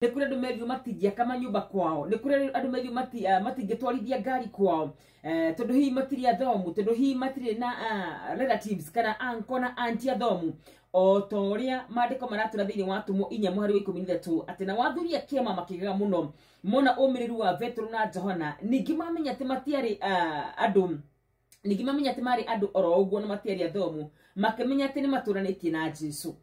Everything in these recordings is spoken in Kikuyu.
Nĩ kũrĩ andũ merirwo matingĩaka manyũmba kwao, nĩ kũrĩ andũ merirwo matingĩtwarithia ngari kwao, tondũ hihi matirĩ athomu, tondũ hihi matirĩ na relatives kana uncle na auntie athomu. O ta ũrĩa maandĩko maratũra thĩinĩ wa Atũmwo 4 mũhari wa 13, atĩ na wathuri a kĩama makĩgega mũno mona ũmĩrĩru wa Petero na Johana, ningĩ mamenya atĩ matiarĩ andũ, ningĩ mamenya atĩ marĩ andũ oro ũguo na matiarĩ athomu, makĩmenya atĩ nĩ matũranĩtie na Jesu.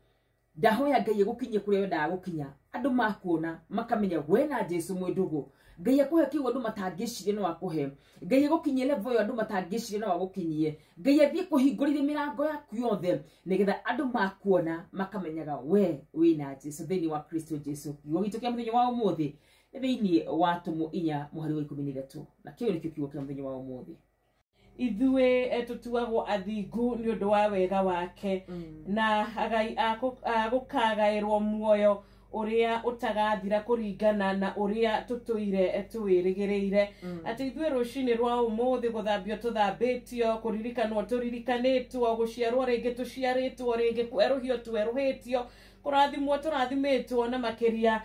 Ndahoya Ngai agũkinyie kũrĩa wendaga gũkinya, andũ makuona makamenya we na Jesu mwĩ ndũgũ. Ngai akũhe kĩu andũ matangĩciria no akũhe. Ngai agũkinyie level ĩyo andũ matangĩciria no agũkinyie. Ngai athiĩ kũhingũrĩre mĩrango yaku yothe nĩgetha andũ makuona makamenyaga we wĩna Jesu thĩinĩ wa Kristo Jesu. Kiugo gitũ kĩa mũthenya wa ũmũthĩ nĩ thĩinĩ wa Atũmwo 4 mũhari wa 13, na kĩu nĩkĩo kiugo kĩa mũthenya wa ũmũthĩ. Ithuĩ tũtuagwo athingu nĩ ũndũ wa wega wake, na agai a gũkagaĩrwo muoyo ũrĩa ũtagathira kũringana na ũrĩa tũtũire tũwĩrĩgĩrĩire. Atĩ ithuĩ rũcinĩ rwa ũmũthĩ gũthambio tũthambĩtio, kũririkanwo tũririkanĩtwo, gũciarwo rĩngĩ tũciarĩtwo rĩngĩ, kwerũhio twerũhĩtio, kũrathimwo tũrathimĩtwo, na makĩria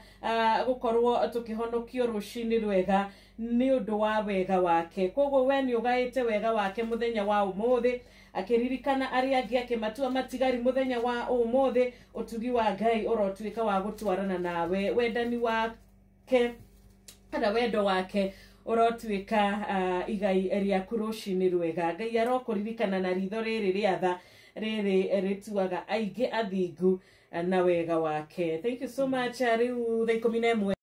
gũkorwo tũkĩhonokio rũcinĩ rwega nĩ ũndũ wa wega wake. Koguo we nĩ ũgaĩte wega wake mũthenya wa ũmũthĩ, akĩririkana arĩa angĩ, akĩmatua matigari mũthenya wa ũmũthĩ. Ũtugi wa Ngai ũrotuĩka wa gũtwarana nawe, wendani wake kana wendo wake ũrotuĩka igai rĩaku rũcinĩ rwega. Ngai arokũririkana na ritho rĩrĩ rĩa tha rĩrĩ rĩtuaga aingĩ athingu na wega wake. Thank you so much. Rĩu thaa 11.